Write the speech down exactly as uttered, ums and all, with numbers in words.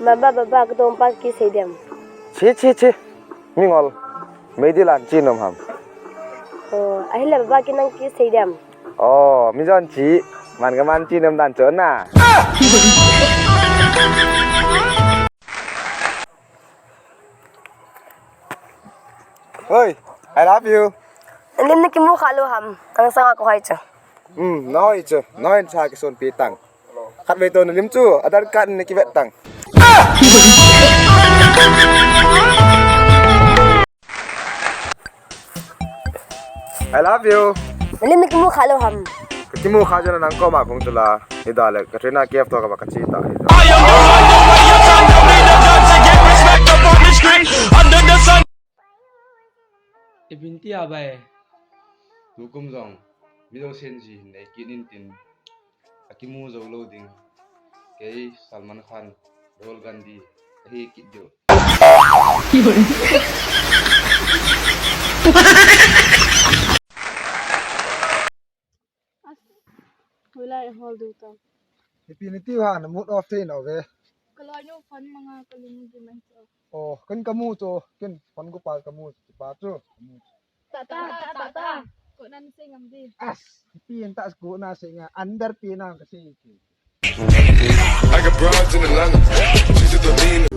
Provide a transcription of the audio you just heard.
Baba, baba, ka dongpa kisei dem. Chi, chi, chi. Mingol. Meidil a nache nom ham? Oh, ahile baba, kei nang kisei dem. Oh, mi jon chi. Man ka man che nom dan chu na. Oi, I love you. Lim ni kimu kha lou ham. Kang sanga ko hai chu. Hmm, na hoi chu. Na hoi cha kisonpi tang. Khatvei toh nalim chu, Aadhaar card in nakivet tang. I love you. Nalim ni kimu kha lou ham. Ka kimu kha jona nang koma kong tula. Ida le, Katrina Kaif toh kaba kache ta. Ibin ti a bai. Tukum jong, mi jousen ji hin nei kit in tin. Akimu jou lou ding. Kei Salman Khan, Rahul Gandhi, ahi kit diu. Hoilai hol diu tam. Ipi ni tiu ha, na mood off thei nau ve. Ka loi nu phone manga ka lim di man chu. Oh, ken kamu chu, ken phone ko pa kamu chu, pa chu. Kamu chu. Ta, ta, ta, ta, ta. Ko nan sei ngam di. As, ipi en ta ko na sei nga, under pi na ka sei ki. I got broads in Atlanta. She's a Dolina.